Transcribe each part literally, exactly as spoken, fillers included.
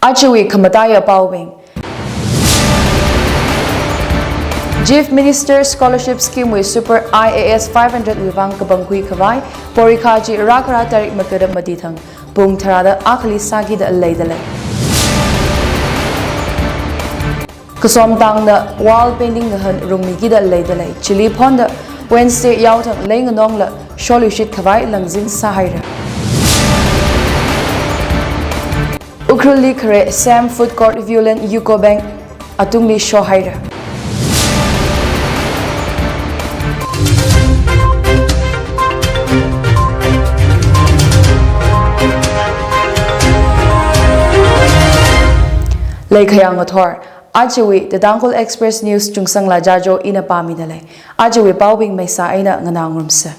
Ajawui khamataiya paobing. Chief Minister Scholarship Scheme wui Super I A S five hundred wui vang kapangkhui khavai porikha chi rākhara tarik magada mati thang pung tharāda akhali sākida leida lei. Kasomtangna wall painting ngahān rungmikida leida lei. Chili phonda Wednesday yaothang leinganongla sholuishit khavai langzin sāhaira. Ukhrulli khare Sam Food Court Viewland UCO Bank atungli shohaira. Leikhayang ngathor, ajawui The Tangkhul Express News Chungsangla Jajo ina pāmida lei. Ajawui paobing maisa eina nganāngarumsa.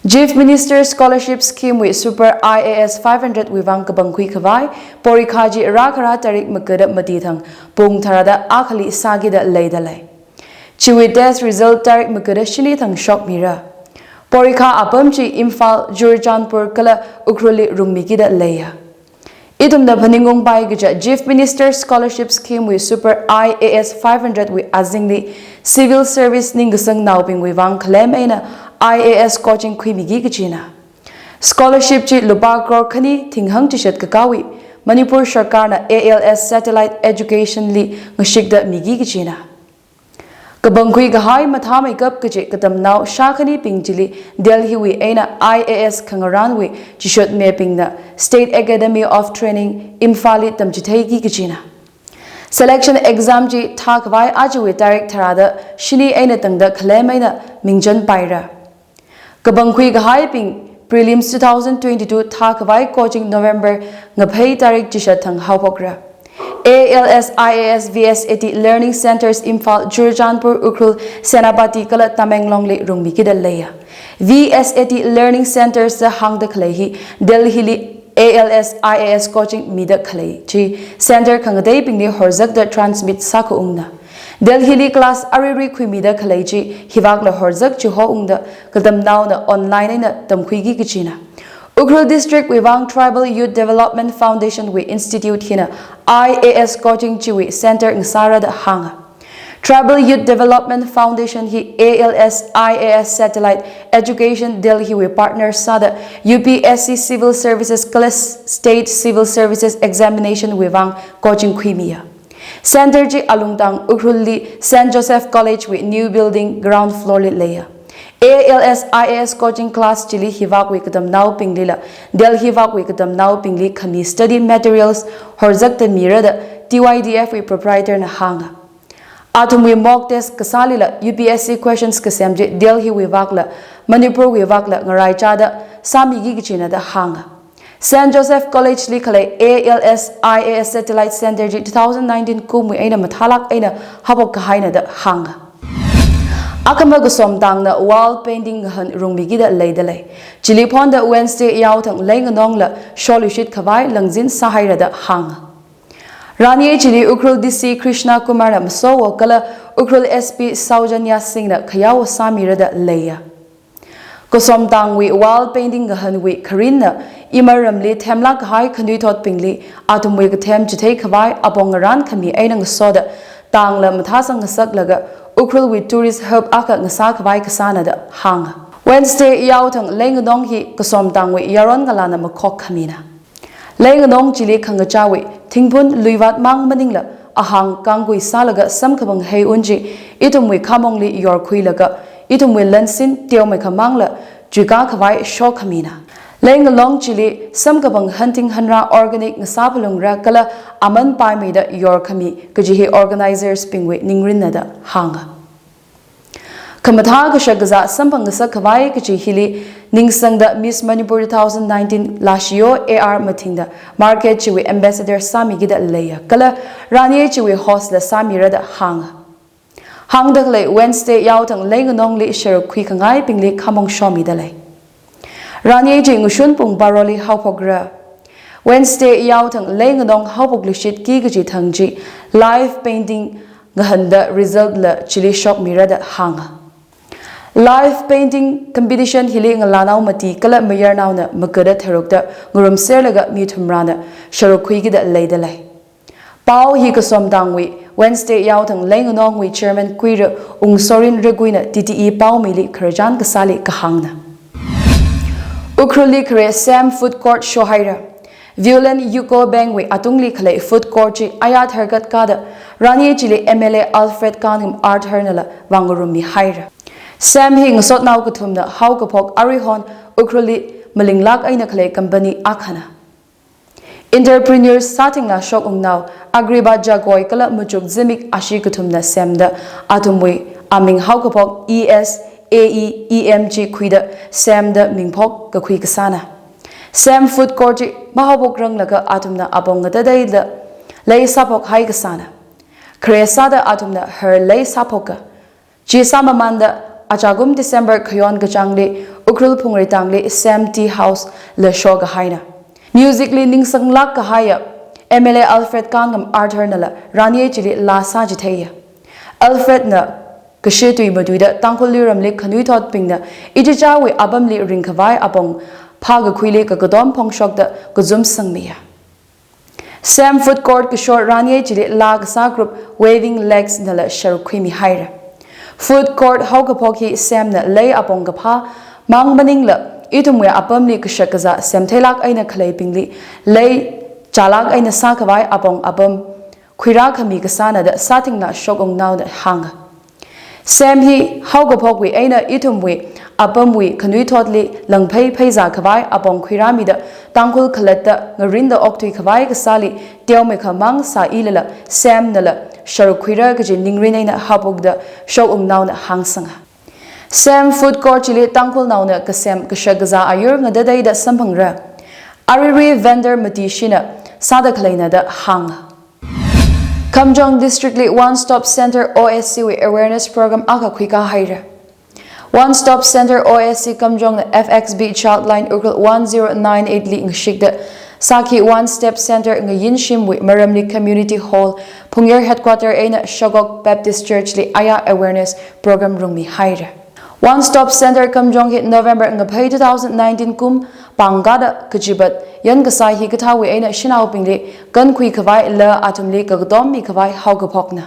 Chief Minister Scholarship Scheme wui Super I A S five hundred wui vang kapangkhui khavai porikha chi rākhara tarik magada mati thang pung tharāda akhali sākida leida lei. Chiwui test result tarik magada shini thang shokmira. Porikha apam chi Imphal, Churachandpur kala Ukhrulli rungmikida leiya. Ithumna phaningungpai kaja Chief Minister Scholarship Scheme wui Super I A S five hundred wui azingli civil service ningkasangnaobingwui vang khalem eina I A S coaching khuimiki kajina. Scholarship chi lupā crore khani thinghang chishat kakāwui Manipur Sarkarna A L S Satellite Education li ngashikda miki kajina. Kapangkhui kahai mathāmeikap kaji katamnao shākhanibing chili Delhi wui eina I A S khangarānwui chishotmibingna State Academy of Training Imphal li tamchitheiki kajina. Selection exam chi thākhavai ajawui tarik tharāda shini eina tangda khalem eina mingchanpaira. Kapangkhui kahaibing Prelims two thousand twenty-two thākhavai coaching November ngaphei tarik chishat thang haophokra. A L S I A S V S A T Learning Centres Imphal, Churachandpur, Ukhrul, Senapati kala Tamenglong li rungmikida leiya. V S A T Learning Centres da hāngda khalei hi Delhi li A L S I A S coaching mida khalei chi center khangateibingli horzakda transmit sākhaungna. Delhi li class aruirui khuimida khalei chi hivakla horzak chihoungda katamnaona online eina tamkhuiki kajina. Ukhrul District wui vang Tribal Youth Development Foundation wui institute hina I A S coaching chiwui center ngasāra da hānga. Tribal Youth Development Foundation hi A L S I A S Satellite Education Delhi wui partner sāda U P S C Civil Services kala State Civil Services Examination wui vang coaching khuimiya. Center chi alungtang Ukhrulli Saint Joseph College wui new building ground floor li leiya. A L S I A S coaching class chili hivakwui katamnaobinglila Delhi vakwui katamnaobingli khami study materials horzakda mira da T Y D F wui proprietor na hānga. Athumwui mock test kasālila U P S C questions kasem chi Delhi wui vakla Manipur wui vakla ngaraichada sāmiki kajina da hānga. Saint Joseph College li khalei A L S I A S Satellite Center chi two thousand nineteen kumwui eina mathālāk eina haophok kahaina da hānga. Akhama kasomtangna wall painting ngahān rungmikida leida lei. Chili phonda Wednesday yaothang leinganongla sholuishit khavai langzin sāhaira da hānga. Rani chili Ukhrul D C Krishna Kumar na masowo kala Ukhrul S P Saujanya Singh na khayao sāmira da leiya. Kasomtangwui wall painting ngahānwui kharinna imaramli themlāk kahai khanuithotbingli athumwui kathem chithei khavai apong ngarān khami eina ngasoda tangla mathāsang ngasaklaga Ukhrulwui tourist hub akha ngasā khavai kasāna da hānga. Wednesday yaothang leinganong hi kasomtangwui yaron ngalāna makhok khamina. Leinganong chili khangachāwui thingphun luivat mang maningla ahāng kangkui sālaga samkaphang heiun chi ithumwui khamongli yorkhuilaga ithumwui lansin teomeikha mangla chuika khavai shokhamina. Leinganong chili samkaphang hanthing hanrā organic ngasā phalungra kala aman paimeida yorkhami kaji hi organizers bingwui ningrinna da hānga. Khamathā kashakazā samphang ngasak khavai kaji hili ningsangda Miss Manipur two thousand nineteen Lashiyo A R Mathingda market chiwui ambassador sāmikida leiya kala rani chiwui host la sāmira da hānga. Hāngda khalei Wednesday yaothang leinganongli sharuk khuikhangaibingli khamong shomida lei. Rani chi ngashun pung baroli haophokra. Wednesday yaothang leinganong haophokluishitki kaji thang chi live painting ngahānda result la chili shokmira da hānga. Live painting competition hili ngalānao mati kala mayarnaona magada tharukda ngarumserlaga mi thumrana sharuk khuikida leida lei. Pao hi Kasomtangwui Wednesday yaothang leinganongwui chairman Kuira Ungsorin Raguina T T E paomili khararchan kasāli kahāngna. Ukhrulli khare SAM food court shohaira. Viewland UCO Bank wui atungli khalei food court chi aya tharkat kada Rani chili M L A Alfred Kangam Arthur nala vāngarummihaira. SAM hi ngasotnao kathumna haokaphok aruihon Ukhrulli malinglāk eina khalei company akhana. Entrepreneurs sāthingla shokungnao Agriba Jagoi kala Machuk Zimik ashi kathumna semda athumwui aming haokaphok E S, A E, E M chi khuida semda mingphok kakhui kasāna. SAM food court chi mahaophok ranglaga athumna apong ngatateida lei sāphokhai kasāna. Khare sāda athumna har lei sāphokka. Chi sāmamānda achakum December khayon kachāngli Ukhrul Phungreitangli SAM Tea House la shokahaina. Music li ningsanglāk kahaiya M L A Alfred Kangam Arthur nala Rani chili laa sāchitheiya. Alfred na kashi tui matuida Tangkhul luiramli khanuithotbingna ichichāwui apamli ringkhavai apong phākakhuili kakatom phongshokda kazum sangmiya. SAM food court kashor Rani chili laa kasā group Waving Legs nala sharuk khuimihaira. Food court haokaphok hi SAM na lei apong kaphā mang maningla ithumwui apamli kashak kazā semtheilāk eina khaleibingli lei chālāk eina sākhavai apong apam khuirākhami kasāna da sāthingla shokungnaona hānga. SAM hi haokaphokwui eina ithumwui apamwui khanuithotli langphei pheizākhavai apong khuirāmida Tangkhul khalatta ngarinda okthuikhavai kasāli teomeikha mang sāilala SAM nala sharuk khuira kaji ningrin eina haophokda shokungnaona hāngsanga. SAM food court chili Tangkhulnaona kasem kashak kazā ayur ngatateida samphangra. Aruirui vendor matishina sāda khaleina da hānga. Kamjong District li One Stop Center O S C wui awareness program akha khuikahaira. One Stop Center O S C Kamjong na F X B Childline Ukhrul one zero nine eight li ngashikda sāki One Step Center ngayinshimwui maramli Community Hall, Phungyar Headquarter eina Shagok Baptist Church li aya awareness program rungmihaira. One Stop Center Kamjong hi November ngaphei two thousand nineteen kum pāngkāda kachipat yankasai hikathāwui eina shanaobingli kankhuikhavai la athumli kakatom mikhavai haokaphokna.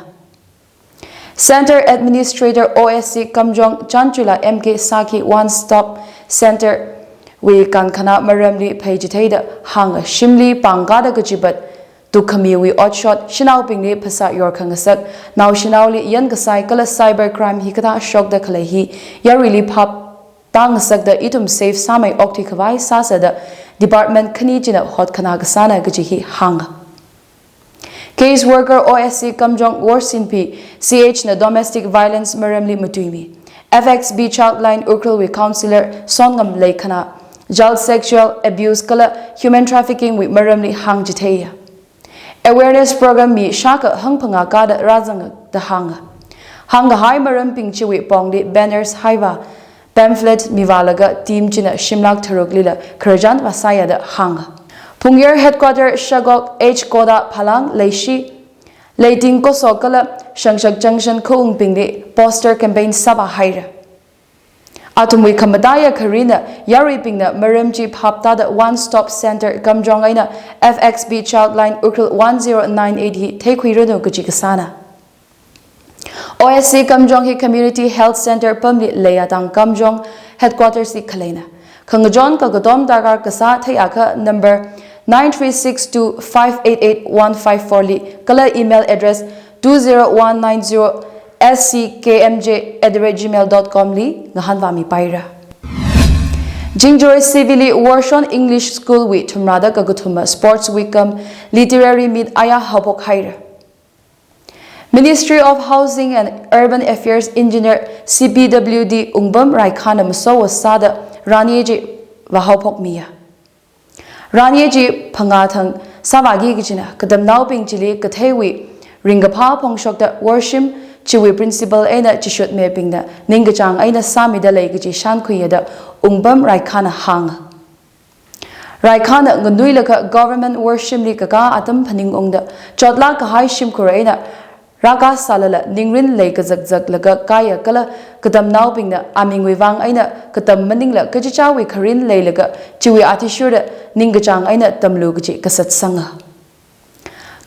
Center Administrator O S C Kamjong Chanchula M K sāki One Stop Center wui kankhana maramli pheichitheida hānga. Shimli pāngkāda kachipat tukkhamiwui otshot, shanaobingli phasā yorkhangasak, naoshinaoli yankasai kala cyber crime hikathā shokda khalei hi yaruili phap tāngasakda ithum safe sāmei okthuikhavai sāsāda department khani china hotkhanā kasāna kaji hi hānga. Case worker O S C Kamjong Worsinpi C H na domestic violence maramli matuimi. F X B Childline Ukhrulwui counselor Songam Leikhana, child sexual abuse kala human trafficking wui maramli hāngchitheiya. Awareness program mi shākha hangphangā kāda rāzanga da hānga. Hāngkahai marambing chiwui pongli banners haivā, pamphlet mivālaga team china shimlak tharuklila khararchan vāsāya da hānga. Phungyar Headquarter Shagok H Koda Phalang Leishi, Leiting Koso kala Shangshak Junction khaungbingli poster campaign sāvāhaira. Athumwui khamataiya kharina yaruibingna maram chi phap tāda One Stop Center Kamjong eina F X B Childline Ukhrul one zero nine eight hi theikhuiranu kaji kasāna. O S C Kamjong hi Community Health Center pamli leiya tang Kamjong headquarters li khaleina. Khangachon kakatom darkar kasā theiakha number nine three six two five eight eight one five four li kala email address two zero one nine zero S C K M J at the rate gmail dot com li ngahānvāmipaira. Jingjoy C V li Worshon English School wui thumrāda kakathuma Sports Week cum Literary Meet aya haophokhaira. Ministry of Housing and Urban Affairs Engineer C P W D Ungpam Raikhana masowa sāda Rani chi vāhaophokmiya. Rani chi phangā thang sāvāki kajina katamnaobing chili katheiwui ringkaphā phongshokda worshim chiwui principal eina chishutmebingna ningkachāng eina sāmida lei kaji shānkhuiya da Ungpam Raikhana hānga. Raikhana nganuilakha government worshim li kakā atam phaningungda chotlāk kahai shimkhur eina rākā sālala ningrin lei kazakzaklaga kāya kala katamnaobingna amingwui vang eina katam maningla kachichāwui kharin leilaga chiwui athishurda ningkachāng eina tamlu kaji kasatsanga.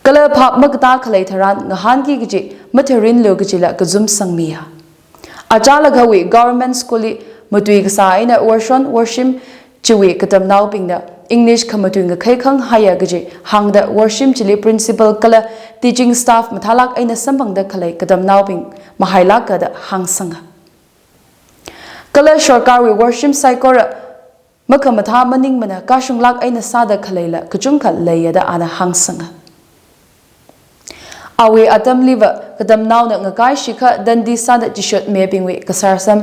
Kala phap makatā khalei tharan ngahānki kaji matharinlu kajila kazum sangmiya. Achālakhawui government school li matui kasā eina worshon worshim chiwui katamnaobingna English khamatui ngakhai khanghaiya kaji hāngda worshim chili principal kala teaching staff mathālāk eina samphangda khalei katamnaobing mahailāka da hāngsanga. Kala sorkarwui worshim saikora makhamathā maningmana kashunglāk eina sāda khaleila kachungkha leiya da ana hāngsanga. Awui atamliva katamnaona ngakaishikha dandi sāda chishotmebingwui kasārsam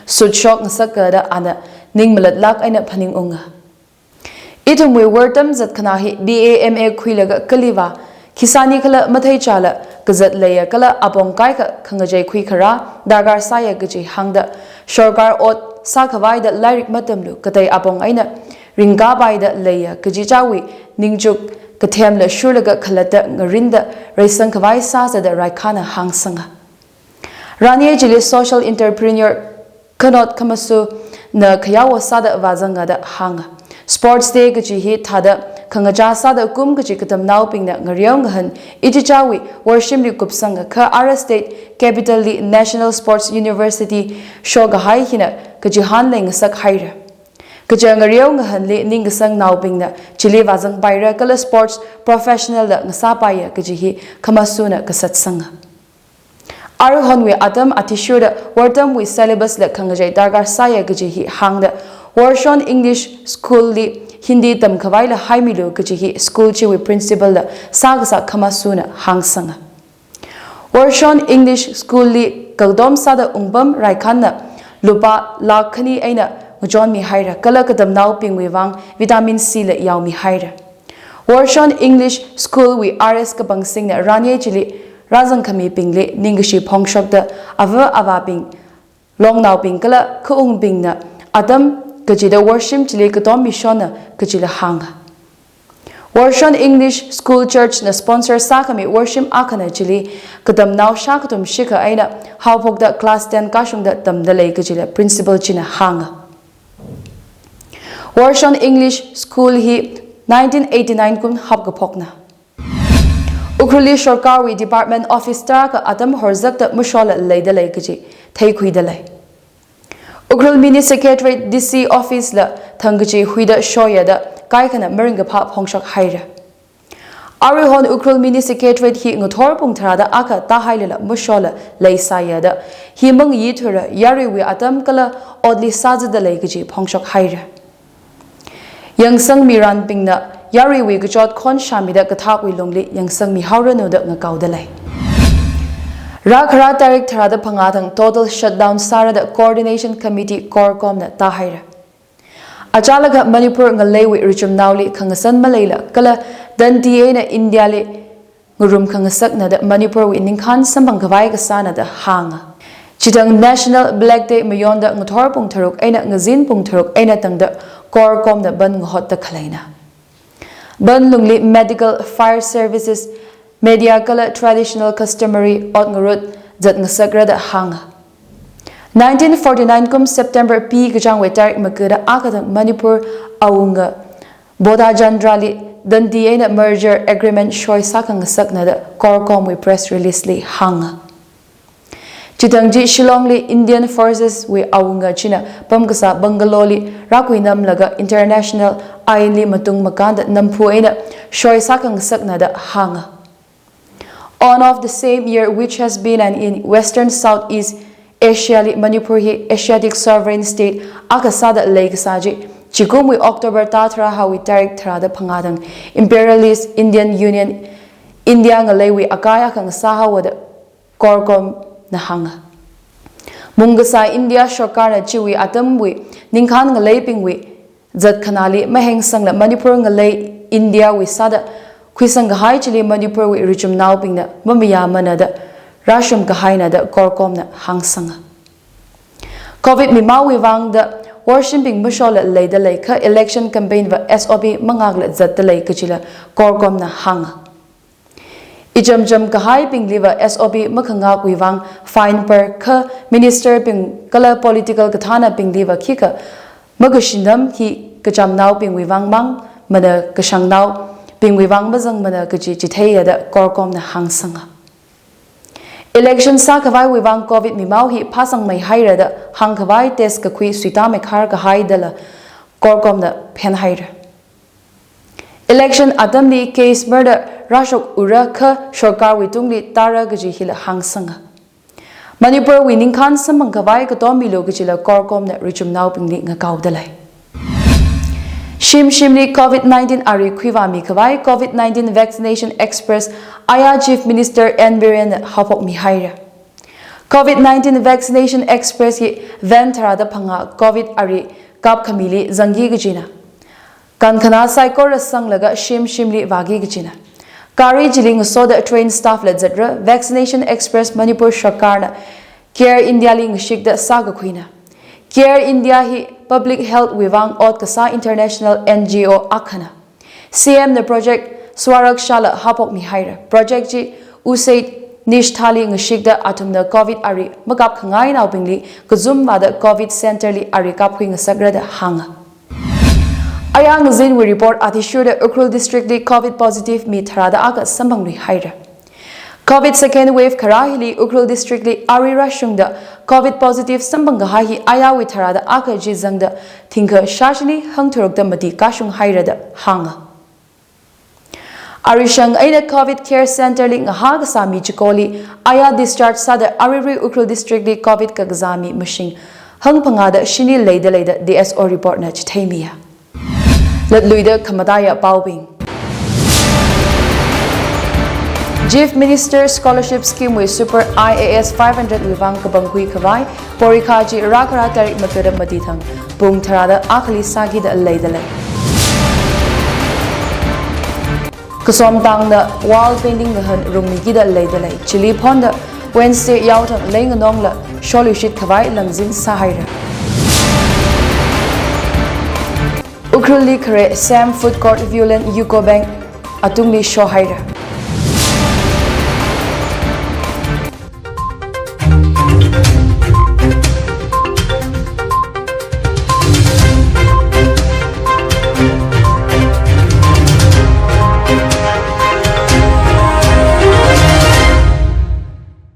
sutshok ngasaka da ana ning malatlāk eina phaningunga. Ithumwui wortam zatkhanā hi B A M A khuilaga kaliva khisāni khala matheichāla kazat leiya kala apong kaikha khangachei khuikharā darkar sāya kaji hāngda sorkar ot sākhavaida lairik matamlu katei apong eina ringkapaida leiya kaji chāwui ningchuk kathemla shurlaga khalatta ngarinda reisangkhavai sāsa da Raikhana hāngsanga. Ranye chili social entrepreneur Khanot Khamasuna khayaowa sāda vāzanga da hānga. Sports Day kaji hi thāda khangachā sāda kum kaji katamnaobingna ngareo ngahan ichichāwui worshimli kupsanga kha Ara State Capital li National Sports University shokahai hina kachihān leingasak haira. Kaja ngareo ngahanli ningkasangnaobingna chili vāzangpaira kala sports professional la ngasāpaiya kaji hi Khamasuna kasatsanga. Aruihonwui atam athishurda wortamwui syllabus la khangachei darkar sāya kaji hi hāngda worshon English school li Hindi tamkhavaila haimilu kaji hi school chiwui principal la sākasā Khamasuna hāngsanga. Worshon English school li kakdom sāda ungpam Raikhanna lupā lakh khani eina ngachonmihaira kala katamnaobingwui vang vitamin C la yaomihaira. Worshon English School wui R S Kapangsingna Ranye chili rāzangkhamibingli ningkashi phongshokta ava avābing, longnaobing kala khaungbingna atam kachida worshim chili katommishonna kajila hānga. Worshon English School Church na sponsor sākhami worshim akhana chili katamnao shākathum shikha eina haophokta class ten kashungda tamda lei kajila principal china hānga. Worshon English School hi nineteen eighty-nine kum hapkaphokna. Ukhrulli sorkarwui department office tarākha atam horzakta mashola leida lei kaji theikhuida lei. Ukhrul Mini Secretariat D C office la thangkachi huida shoya da kaikhana maringkaphā phongshok haira. Aruihon Ukhrul Mini Secretariat hi ngathor pung tharāda akha tāhailala mashola leisāya da hi mangayithura yaruiwui atam kala otli sāzada lei kaji phongshok haira. Yangsangmiranbingna yaruiwui kachot khon shāmida kathakwui lungli yangsangmihaoranu da ngakaoda lei. Rākhara tarik tharāda phangā thang total shutdown sāra da Coordination Committee CORCOM na tāhaira. Achālakha Manipur ngaleiwui richumnaoli khangasan maleila kala dandi eina India li ngarum khangasakna da Manipurwui ningkhān samphangkhavai kasāna da hānga. Chithang National Black Day mayonda ngathor pung tharuk eina ngazin pung tharuk eina tangda CORCOM na ban ngahotta khaleina. Ban lungli medical, fire services, media kala traditional customary ot ngarut zat ngasakra da hānga. Nineteen forty-nine kum September pi kachāngwui tarik makada akha thang Manipur awunga Bodhachandra li dandi eina merger agreement shoi sākhangasakna da CORCOM wui press release li hānga. Chithang chi Shillong li Indian Forces wui awunga china pamkasā bungalow li rākhuinamlaga international ain li matung makānda namphu eina shoi sākhangasakna da hānga. On of the same year, which has been an in Western Southeast Asia li Manipur hi Asiatic sovereign state akha sāda leikasā chi, chikumwui October thā tharā haowui tarik tharāda phangā thang imperialist Indian Union India ngaleiwui akai akha ngasāhaowa da CORCOM na hānga. Mungkasā India sorkarna chiwui atamwui ningkhān ngaleibingwui zatkhanāli mahengsangla Manipur ngalei India wui sāda khuisangkahai chili Manipur wui richumnaobingna mamayāmana da rāshum kahaina da CORCOM na hāngsanga. Covid mimawui vangda worshimbing mashola leida leikha election campaign va S O P mangakla zatta lei kajila CORCOM na hānga. Ichamcham kahaibingliva S O P makhangakwui vang fine par kha minister bing kala political kathānabingliva khikha makashinam hi kachamnaobingwui vang mang mana kashangnao bingwui vang mazangmana kaji chitheiya da CORCOM na hāngsanga. Election sākhavaiwui vang COVID mimao hi phāsangmei haira da hāngkhavai test kakhui suitāmeikhar kahai dala CORCOM na phenhaira. Election atamli case marda rāshok ura kha sorkarwui tungli tāra kaji hila hāngsanga. Manipurwui ningkhān samphangkhavai katom milu kajila CORCOM na richumnaobingli ngakaoda lei. Shim shimli COVID nineteen ari khuivāmikhavai COVID nineteen Vaccination Express aya Chief Minister N Biren na haophokmihaira. COVID nineteen Vaccination Express hi van tharāda phangā COVID ari kapkhamili zangki kajina. Kankhana saikora sanglaga shim shimli vāki kajina. Gari chili ngasoda train staff la zatra Vaccination Express Manipur sorkarna Care India li ngashikda sākakhuina. Care India hi Public Health wui vang ot kasā international N G O akhana. C M na Project Swaraksha la haophokmihaira. Project chi USAID Nishtha li ngashikda athumna COVID ari makapkhangainaobingli kazumvāda COVID center li ari kapkhui ngasakra da hānga. Aya ngazinwui report athishurda Ukhrul District li COVID positive mi tharāda akha samphangluihaira. COVID second wave kharā hili Ukhrul District li ari rāshungda COVID positive samphangkahai hi ayawui tharāda akha chi zangda thingkha shāshini hangtharukda mati kashunghaira da hānga. Arishang eina COVID Care Center li ngahā kasā mi chikoli aya discharge sāda aruirui Ukhrul District li COVID kakazā mi mashing hangphangāda shini leida lei da D S O report na chitheimiya. Latluida khamataiya paobing. Chief Minister Scholarship Scheme wui Super I A S five hundred wui vang kapangkhui khavai porikha chi rākhara tarik mathada mati thang pung tharāda akhali sākida leida lei. Kasomtangna wall painting ngahān rungmikida leida lei. Chili phonda Wednesday yaothang leinganongla sholuishit khavai langzin sāhaira. Ukhrulli khare Sam Food Court Viewland UCO Bank atungli shohaira.